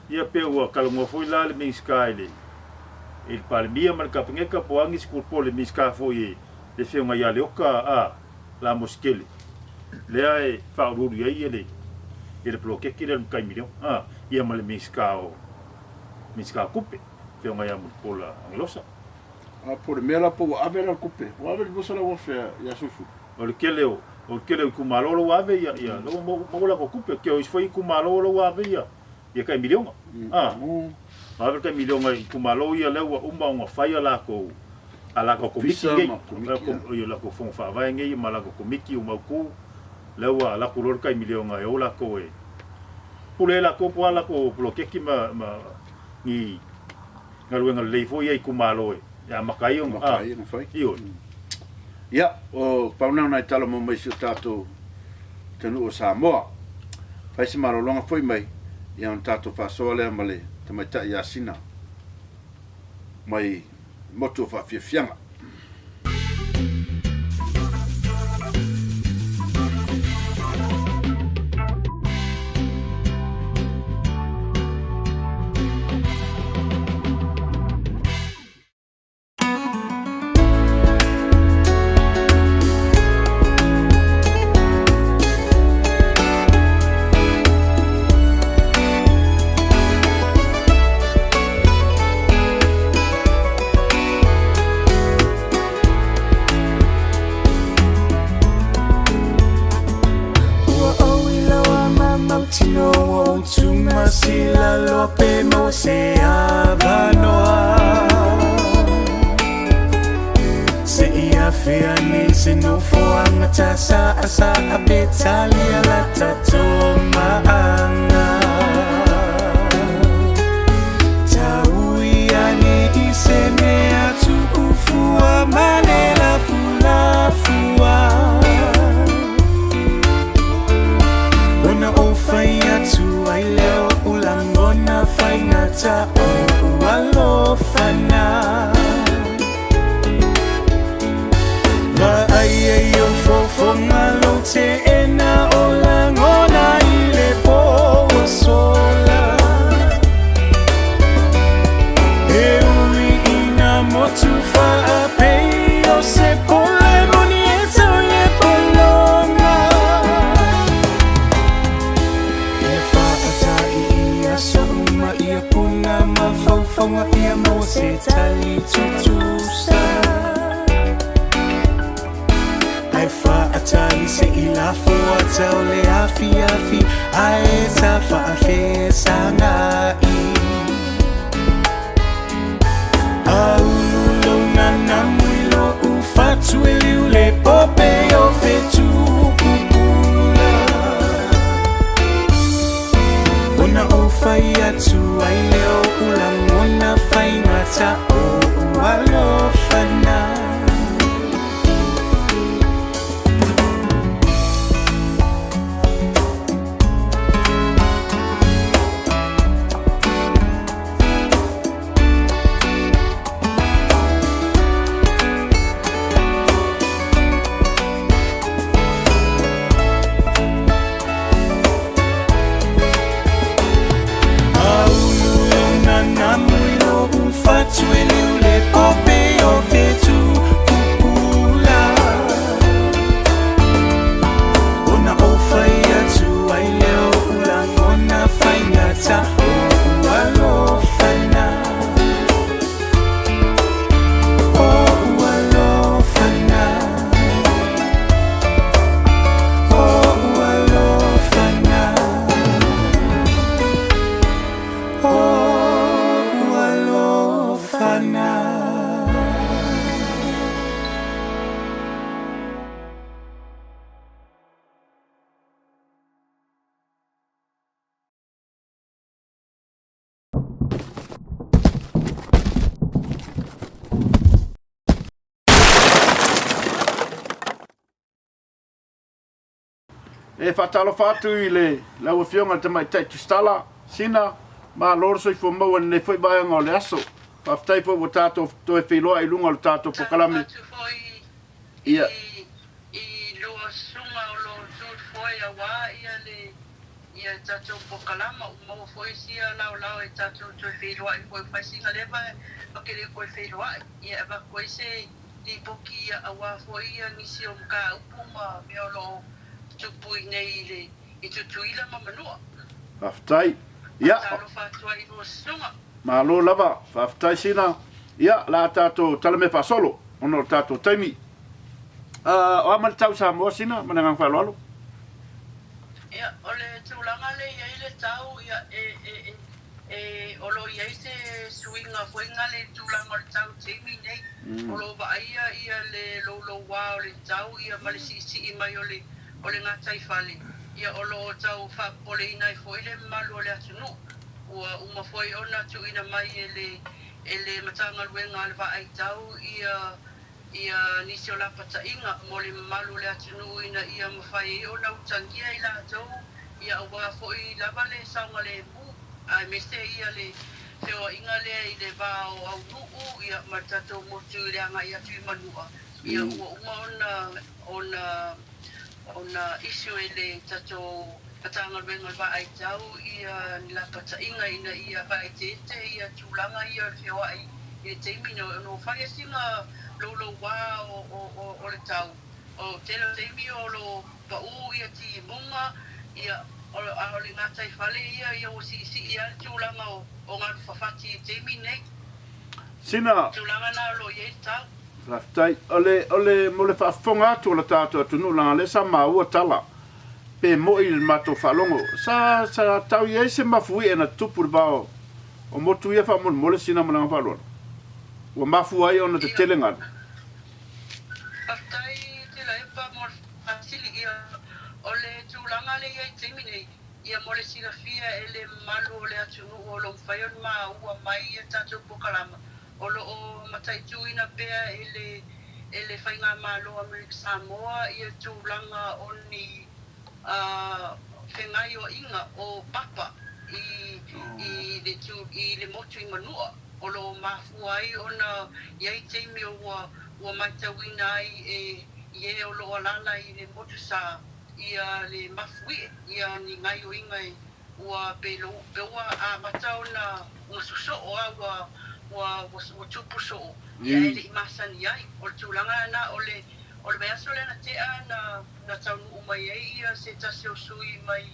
Ia pe ua talanoa foi la le Minisita i le, i le Palemia ma le Kapeneta po o a nisi po o le Minisita foi e le Afioga ia Leota a Lamositele lea e faauluulu i ai le le poloketi lea o le tai miliona a, ia ma le Minisita o Minisita o Tupe, Afioga ia Mulipola Anarosa. A po o le mea la po ua ave la le tupe, ua ave le 200,000 ia Susu. O le tele o o le tele o itumalo la ua ave ia ia la ua maua latou tupe, o isi foi itumalo la ua ave ia ia tai miliona. A, ua ave le tai miliona i itumalo ia lea ua uma ona fai a latou a latou komiti nei, o latou fono faavae nei ma latou komiti ua mautu, lea ua alu atu loa le tai miliona e o latou e pule ai latou po o a latou poloketi ma ni. galuega lelei foi ia itumalo e amata ai ona Amata ai ona fai. Ioe. Ia, o pau na o nai tala mo mai si o tatou atunuu o Samoa. Fai se malologa foi mai, ia ona tatou faasoa lea ma le tamaitai ia Sina mai motu o Faafiafiaga. Ua ou iloa ma mautinoa ua ou tumasila loa pe maua se avanoa. Se i afea nei se nofoaga ta sa'a pe talia la tatou ma'aga. Taui ane i se mea tu'ufua ma le lafulafua. Ona ou fai atu ai lea o'u lagona faigata o'u alofana. Vaai ai ou fofoga lou teena o lagona i le po ua sola. E ui ina motu faapei o se pole moni e tau i le pologa. Ia faata'i i aso uma ia puna mafaufauga ia maua se tali tutusa. Ae faatali se i lafo ata o le afiafi ae ta faafesaga'i. Aulu lou nanamu i lo'u fatu e liu le pope o fetu pupula. Ona ou fai atu ai lea o'u lagona faigata o'u alofana. Aulu lou nanamu i lo'u fatu e liu le pope o fetu pupula. Ona ou fai atu ai lea o'u lagona faigata o'u alofana. O'u alofana. O'u alofana. O'u alofana. E faatalofa atu i le lau Afioga i le Tamaitai Tusitala, Sina, malo le soifua maua i lenei foi vaega o le aso. Faafetai foi ua tatou toe feiloai i luga o le tatou polokalame. Talofa atu foi Ia. i i lua susuga o lo tu foi aua ia le ia tatou polokalama ua maua foi sia laolao e tatou toe feiloai foi fai sina leva ma ke le toe feiloai ia e avatu ai se lipoti ia aua foi ia nisi o mataupu ma mea o lo o tupu i nei i le i Tutuila ma Manua. Faafetai. Ia. Faatalofa atu ai i lua susuga. Malo lava. Faafetai Sina. Ia, la tatou talamea faasolo ona o le tatou taimi. O a ma le tau Samoa Sina ma le agaga faaaloalo? Ia, o le tulaga lea e i ai le tau, ia, e, e, e, e, o lo o i ai se suiga foi gale i le tulaga o le tau i le taimi nei. O lo o vaaia ia le loulouā o le tau ia ma le siisii mai o le, o le gataifale, ia o lo o tau faapopoleina ai foi le mamalu o le atunuu. Ua uma foi ona tuuina mai e le. e le Matagaluega a le Vaai Tau ia ia nisi o lapataiga mo le mamalu o le atunuu ina ia mafai ai ona utagia i latou ia aua foi lava le saogalemu aemaise ia le feoaiga lea i le va o Aunuu ia ma le tatou motu i le agai atu i Manua ia ua uma ona ona ona issue e le tatou Matagaluega o le Vaai Tau ia ni lapataiga ina ia faaeteete ia tulaga ia o le feoai i le taimi nei ona ua fai sina louloua o le tau. O tele o taimi o lo o pau ia timuga ia a o le gataifale ia ia ua siisii lava le tulaga o galu fafati i le taimi nei. Sina. Tulaga na o lo o i ai le tau. Faafetai. O le, o le, mo le faafofoga atu o le tatou atunuu, leaga o lea sa maua tala, pe mo'i i le matou faalogo, sa, sa tau i ai se mafuie na tutupu i le va o, o motu ia faamolemole sina ma le agaga faaaloalo, ua mafua ai ona tetele galu. Faafetai Tuilaepa mo le faasili. Ia, o le tulaga lea i ai i le taimi nei, ia mo le silafia e le mamalu o le atunuu o lo o mafai ona maua mai ia tatou polokalama, O lo o mataituina pea e le e le Faigamalo Amerika Samoa ia tulaga o ni fegaioaiga o papa i i le i le motu i Manua o lo o mafua ai ona i ai taimi o ua ua matauina ai e i e o lo o alala i le motu sa ia le mafuie ia ni gaioiga e Ua pe pe ua amata ona ona sosoo a ua ua ua tupu soo ia e le i masani ai. O le tulaga lena o le o le vaiaso lea na tea na na taunuu mai ai ia se tasi o sui mai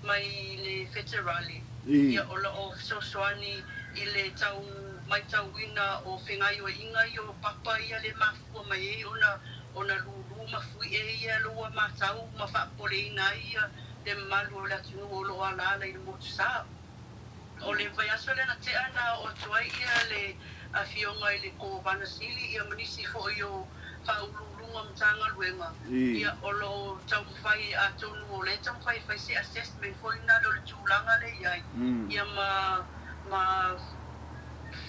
mai le feterale ia o lo o fesoasoani i le tau maitauina o fegaioiga ia o papa ia le mafua mai ai ona ona lulu ma fuie ia lo ua matau ma faapopoleina ai ia le mamalu o le atunuu o lo o alaala i le motu sa. O le vaiaso lea na tea na oo atu ai ia le Afioga i le Kovana Sili ia ma nisi foi o Faauluuluga o Matagaluega ia o lo o taumafai atonu o lea e taumafai e fai se assessment foi lena o le tulaga lea e i ai ia ma ma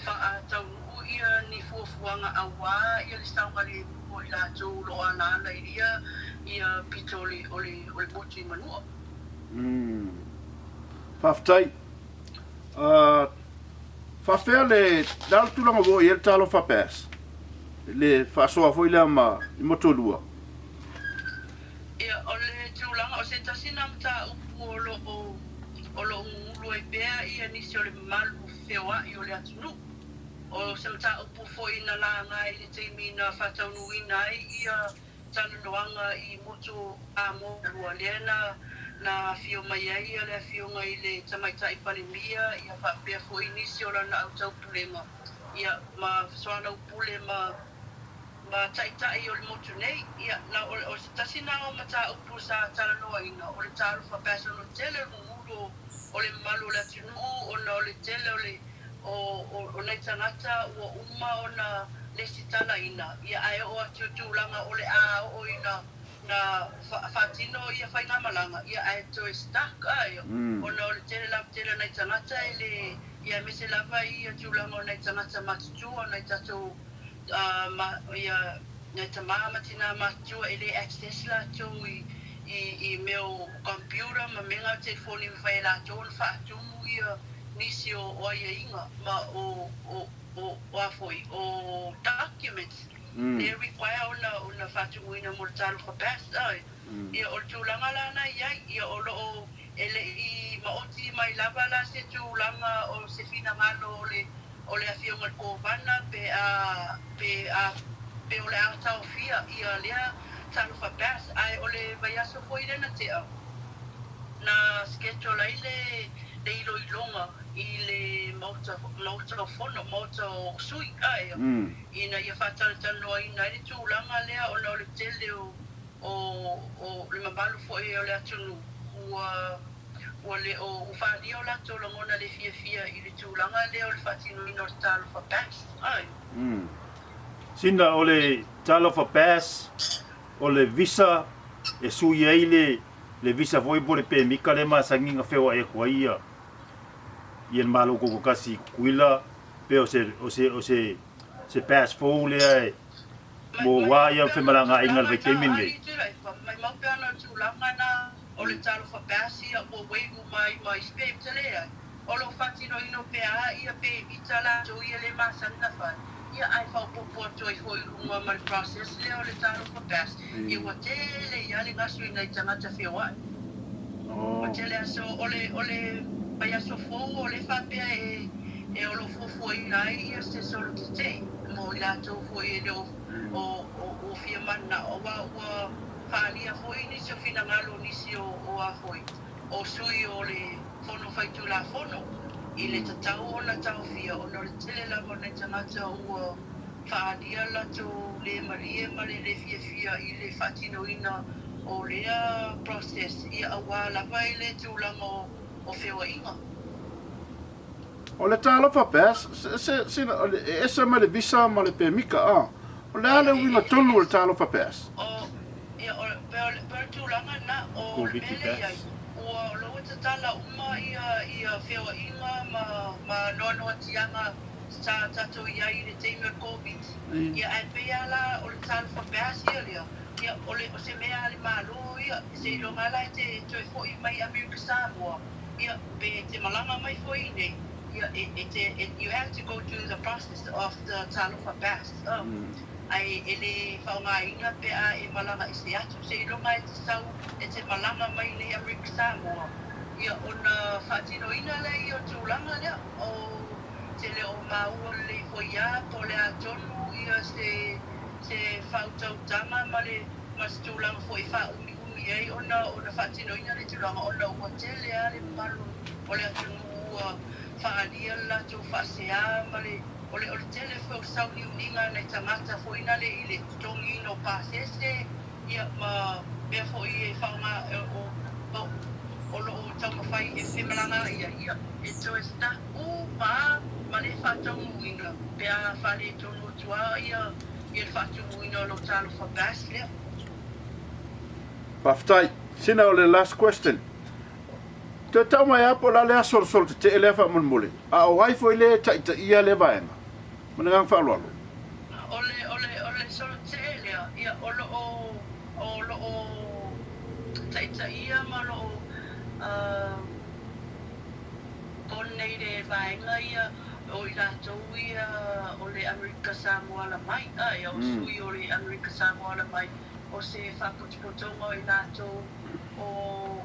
faataunuu ia ni fuafuaga aua ia le saogalemu o i latou o lo o alaala i ia ia pito o le o le o le motu i Manua. Umm. Faafetai. Uh, faafefea le, le a le tulaga ua oo i ai le Talofa Pass? Le faasoa foi lea ma i Motualua. Ia, o le tulaga, o se tasi na mataupu o lo o o lo o gugulu ai pea ia nisi o le mamalu feoai o le atunuu. O se mataupu foi na laga i le taimi na faataunuuina ai ia talanoaga i motu Samoa lea na na afio mai ai le Afioga i le Tamaitai Palemia ia faapea foi nisi o lana au taupulega ia ma soalaupule ma ma taitai o le motu nei. Ia, na, o, o se tasi na o mataupu sa talanoaina, o le talofa pass ona o le tele o le gugulu o, o le mamalu o le atunuu ona o le tele o le, o, o, o nai tagata ua uma ona lesitalaina, ia, ae oo atu i tulaga o le a oo ina na fa, faatino ia faigamalaga, ia, ae toe stuck, ae, ona o le tele lava tele o nai tagata e le, ia, aemaise lava i tulaga o nai tagata matutua, nai tatou ma ia nai tamā ma tinā matutua e le access latou i i i mea o computer ma mea o telefoni e mafai e latou ona faatumu ia nisi o o aiaiga ma o o o o a foi o documents lea e require ona ona faatumuina mo le talofa pass a ia o le tulaga la na i ai ia o lo o e le i maoti mai lava la se tulaga o se finagalo o le o le Afioga i le Kovana pe a, pe a, pe o le a taofia ia lea talofa pass, ae o le vaiaso foi lea na tea, na schedule ai le, le iloiloga i le Maota, Maota o Fono, Maota o Sui, ae, ina ia faatalatalanoaina ai le tulaga lea ona o le tele o, o, o le mamalu foi o le atunuu ua Ua le o ua faaalia o latou lagona le fiafia i le tulaga lea o le faatinoina o le Talofa Bass. Ai. Sina o le Talofa Bass o le visa e sui ai le le visa foi po le pemika lea masani na feoai atu ai ia ia le Malo Tutoatasi i Tutuila. Pe o se, o se, o se, se pass fou lea e, mo ua ia femalagaaiga i le vaitaimi lenei. Maimau pea ona o le tulaga na o le talofa pass ia ua waive uma ai ma isi pemita leai. O lo o faatinoina pea ia pemita latou ia le masani na fai, ia ae faaopoopo atu ai foi i luga ma le process lea o le talofa pass, ia ua tele ia le gasu i nai tagata feoai. Ua tele aso, o le, o le vaiaso fou o le faapea e, e o lo o fuafuaina ai ia se solo tetee mo i latou foi e le o, o, o, ua fia mananao, aua ua faaalia foi nisi o finagalo o nisi o, o a foi, o sui o le Fono Faitulafono i le tatau ona taofia ona o le tele lava o nai tagata ua faaalia latou le malie ma le le fiafia i le faatinoina o lea process ia aua lava i le tulaga o feoaiga. O le talofa pea, se, se, e ese mai le visa ma le pemika, a. O le a le uiga tonu o le talofa pass? O, ia, o, pei o le, pei o le tulaga lena, o le mea lea i ai, ua, o lea ua tatala uma ia, ia feoaiga ma, ma noanoatiaga sa tatou i ai i le taimi o le Koviti. Ia, ae pei lava la o le talofa pass ia lea, ia, o le, o se mea a le Malo ia, seiloga lava la e te toe foi mai Amerika Samoa, ia, pe e te malaga mai foi i inei, ia, e, e te, e, you have to go through the process of the talofa pass, ae e le faaaogaina pe a e malaga ese atu, seiloga e te sau, e te malaga mai nei Amerika Samoa, ia, ona faatinoina lea ia o tulaga lea, o te le o maua lelei foi lava po o le a tonu ia se, se faautautaga ma le, ma se tulaga foi e faaumiumi ai ona, ona faatinoina lea tulaga, ona ua tele lava le mamalu o le atunuu ua faaalia le latou faasea ma le, o le, o le tele foi o sauniuniga a nai tagata foi na le i le totogiina o pasese, ia, ma mea foi e faaaoga, o, o, o lo o taumafai e femalagaai ai, ia, e toe stuck uma lava ma le faataunuuina pe a faaletonu atu lava ia, ia le faatumuina o lou talofa pass lea. Faafetai. Sina o le last question. Toe tau mai lava po o le a le aso o le solo tetee lea faamolemole, a o ai foi lea e taitaia lea vaega? Ma le agaga faaaloalo. O le, o le, o le solo tetee lea, ia, o lo o, o lo o taitaia ma o lo o, uh, coordinate e vaega ia o i latou ia o le Amerika Samoa ala mai, a, ia, o sui o le Amerika Samoa ala mai, o se faapotopotoga o i latou o,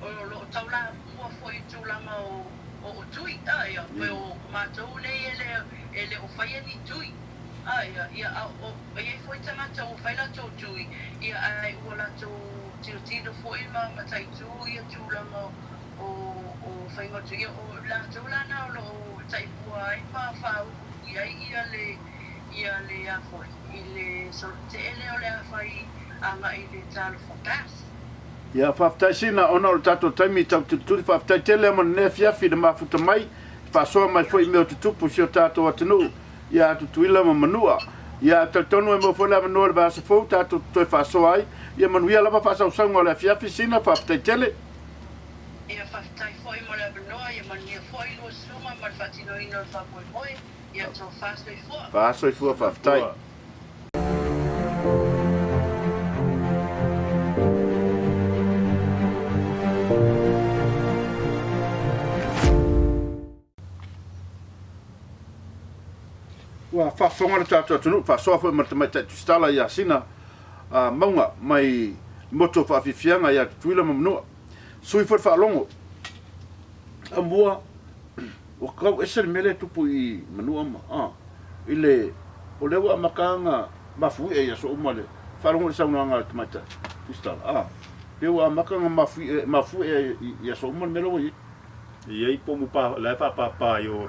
o lo o taulamua foi i tulaga o, o tui, a, ia, pei o matou nei e le, e le o faia ni tui, a, ia, ia, a o, e i ai foi tagata ua fai latou tui, ia, ae ua latou tilotilo foi ma mataitu ia tulaga o, o faiga o tui, ia, o latou la na o lo o taimua ai ma faaulu i ai ia le, ia le a foi, i le solotetee lea o le a fai agai i le Talofa Pass. Ia, faafetai Sina, ona o le tatou taimi tau tulituli, faafetai tele mo lenei afiafi i le mafuta mai, faasoa mai foi i mea o tutupu i si o tatou atunuu ia Tutuila ma Manua. Ia, talitonu e maua foi le avanoa i le vaiaso fou tatou te toe faasoa ai. Ia manuia lava faasausauga o le afiafi Sina, faafetai tele. Ia, faafetai foi mo le avanoa, ia manuia foi lua susuga ma le faatinoina o le faamoemoe. Ia tofa soifua. Fa soifua, faafetai. Ua faafofoga le tatou atunuu, faasoa foi ma le tamaitai Tusitala ia Sina Mauga mai motu o Faafiafiaga ia Tutuila ma Manua. Sui foi le faalogo. Amua Ua tau ese le mea lea e tupu i Manua ma, a, i le, o lea ua amata ona mafuie i aso uma le faalogo i le saunoaga a le tamaitai Tusitala, a, pei ua amata ona mafuie, mafuie i aso uma le mea lea ua i ai. E i ai pomu pa, la e faapapa i o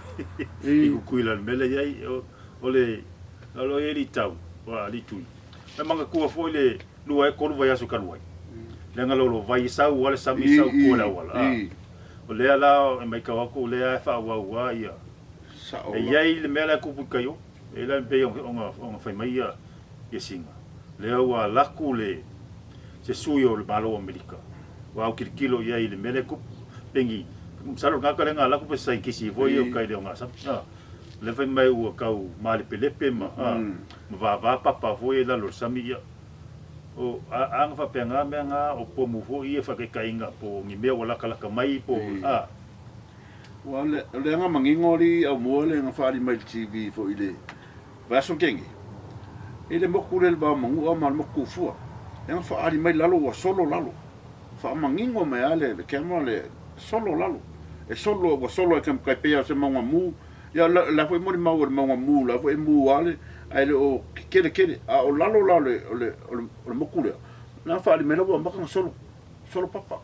i Kukuila i le mea lea e i ai, o, o le, o lo o i ai litau, a, litui. E manatua foi le lua ea tolu vaiaso talu ai, leaga lolovai e sau lava le sami sau i tua i le auala, a. O lea la e matau atu o lea e faaauau lava ia. E i ai le mea la e tupu i tai o, e la pei ona fai mai ia Sina, lea ua alu atu le se sui o le Malo o Amerika, ua autilotilo i ai i le mea lea e tupu. Pei ni, masalo o le tagata lea na alu atu pe se saienitisi foi ia i uta i le ogasami. Lea fai mai ua tau malepelepe ma, a, ma vava papa foi ia i lalo o le sami, ia, o, a, a na faapena mea na, o pomu foi ia faataitaiga po o ni mea ua latalata mai po o, a. Ua o le, o le aga manino alii aumua le na faaali mai i le TV foi i le vaiaso na tea nei, i le motu lea i le va o Manua ma le motu Tufua, lea na faaali mai lalo ua solo lalo. Faamanino mai lava le camera le solo lalo, e solo ua solo e tai pei lava o se mauga mu, ia o la foi e molimau o le mauga mu la foi e mu lava le, ae le o tetele tele, a o lalo la o le, o le, o le motu lea, na faaali mai la ua amata ona solo, solo papa.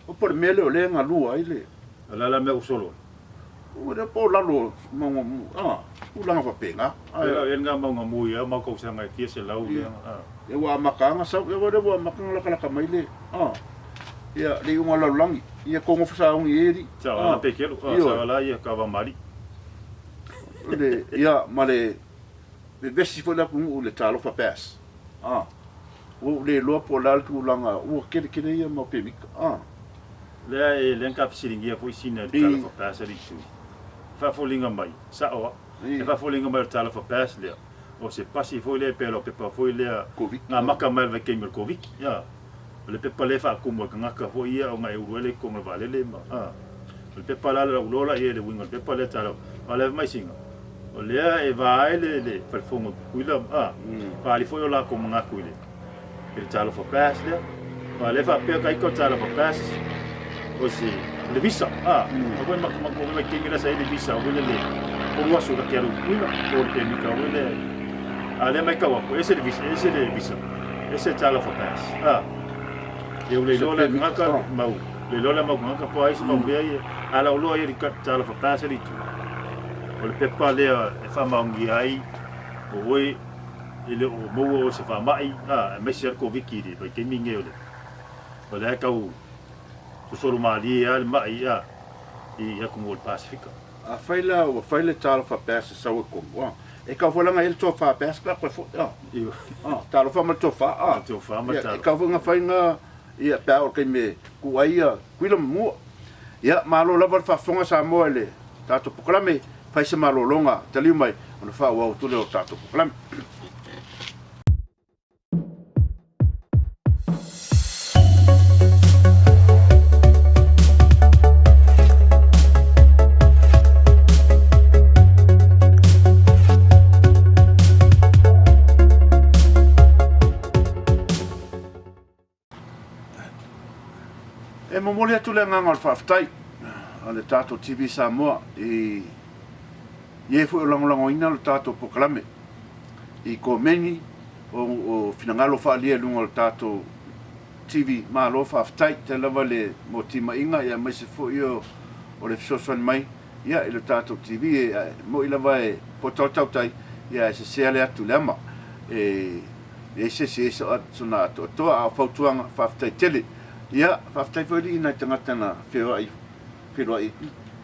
O po o le mea lea o lea e galua ai le. O le a la mea ua solo ai? Ua le po o lalo o mauga mu, a, tulaga faapena. Ae. Pei la o i ai lena mauga mu ia mau tausaga e fia selau lea, a. Ia ua amata lava ona sau, ia ua lea ua amata ona latalata mai le, a, ia le iuga o le lalolagi, ia tou nofo sauni e alii, a. Sa la Pekelu, a, sa la ia Kavamali. O le, ia, ma le vevesi foi le atunuu i le talofa pass, a. Ua ou le iloa po o le a le tulaga, ua keлекele ia mau pemita, a. Lea e lea na fesiligia foi sina i le talofa pass a le itu. E faafoliga mai, sao a. E faafoliga mai o le talofa pass lea, o se pasi foi lea pei o lau pepa foi lea na amata mai i le vaitaimi o le Koviti. A. O le pepa lea e faatumu e tagata foi ia ona e ulu ai le totonu o le vaalele ma, a. O le pepa la lau iloa la i ai le uiga o le pepa lea talofa. A o le mai sina, o lea e va ai le, le falefono i Tutuila, a, faaali foi o latou manatu i le, i le talofa pass lea. A lea faapea ka ita o le talofa pass, o se, o le visa, a, a koe matumatu o vaitaimi la sa i ai le visa o le le tolu aso ta te alu i Tutuila, po o le pemita o le, a lea maitau atu, ese le visa, ese le visa, ese le talofa pass, a. Ia ua le iloa la e tagata mau, le iloa la mau tagata po o ai se mau mea ia, a lau loa ia i talofa pass le itu. O le pepa lea e faamaonia ai o oe e le o maua oe se faamai, a, aemaise lava le Koviti i le vaitaimi lenei o le, o lea e tau sosolo malie lava le ma'i, a, i atunuu o le Pasefika. Afai la ua fai le talofa pass e sau e tonu, a, e tau foi la ona i ai le tofa pass pe a toe foi, a, a, talofa ma le tofa, a, Le tofa ma le ia, e talofa. tau foi ona fai na, ia, pe a oo i le taimi e tuu ai ia Tutuila ma Manua. Ia, malo lava le faafofoga Samoa i le tatou polokalame, fai se malologa taliu mai ona faaauau atu lea o le tatou polokalame. E momoli atu le agaga o le faafetai a le tatou TV Samoa i e foi o lagolagoina le tatou polokalame i komeni o, o finagalo faaalia i luga o le tatou TV. Malo faafetai tele lava le mo timaiga ia aemaise foi o, o le fesoasoani mai ia i le tatou TV. E moi lava e poto le tautai ia e sesea le atu i le ama. E leai se isi e sona atoatoa a o fautuaga faafetai tele. Ia faafetai foi alii i nai tagata na feoai feiloai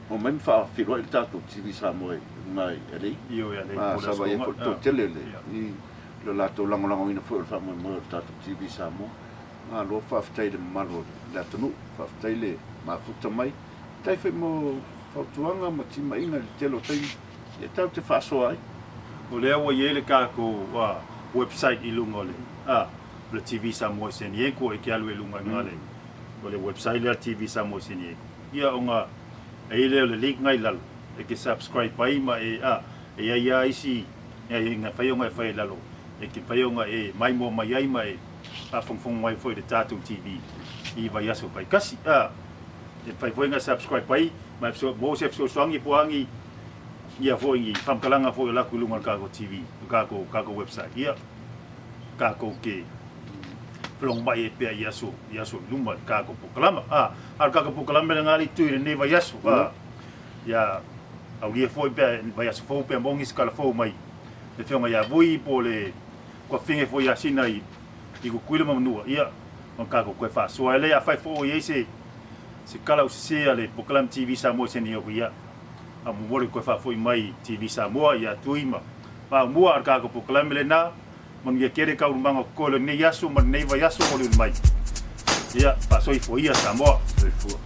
omai ma faafeiloai le tatou TV Samoa i luga i LA. Ioe LA po o le Sa vaai ai foi le toatele o le i lo latou lagolagoina foi o le faamoemoe o le tatou TV Samoa. Malo faafetai i le mamalu o le atunuu, faafetai le mafuta mai, faafetai foi mo fautuaga ma timaiga i le tele o taimi ia tatou te faasoa ai. O lea ua i ai le tatou website i luga o le o le TV Samoa i San Diego e te alu ai i luga i ina le o le website lea a le TV Samoa i San Diego. Ia ona e i ai lea o le link na i lalo e te subscribe ai ma e a e i ai lava isi aiaiga e fai ona e fai i lalo e te mafai ona e maimoa mai ai ma e faafogafoga mai foi i le tatou TV i vaiaso taitasi. A e mafai foi ona subscribe ai ma e maua se fesoasoani po o a ni ia foi ni faamatalaga foi o latou i luga o le tatou TV, o tatou tatou website. Ia tatou te felogomai ai pea i aso i aso i luma i le tatou polokalama. A, a o le tatou polokalame lena le itu i lenei vaiaso. A, ia aulia foi pea i vaiaso fou pea maua nisi tala fou mai le Afioga ia Vui po o le tuafafine foi ia Sina i i Tutuila ma Manua. Ia, ona tatou toe faasoa ai lea. Afai foi o i ai se se tala ua sese a le polokalame TV Samoa i San Diego, ia, a momoli toe faafoi mai i TV Samoa ia Tui ma Maumua a le tatou polokalame lena. Manuia tele taualumaga o totoe o lenei aso ma lenei vaiaso mulimuli mai. Ia, faasoifua ia Samoa. Soifua.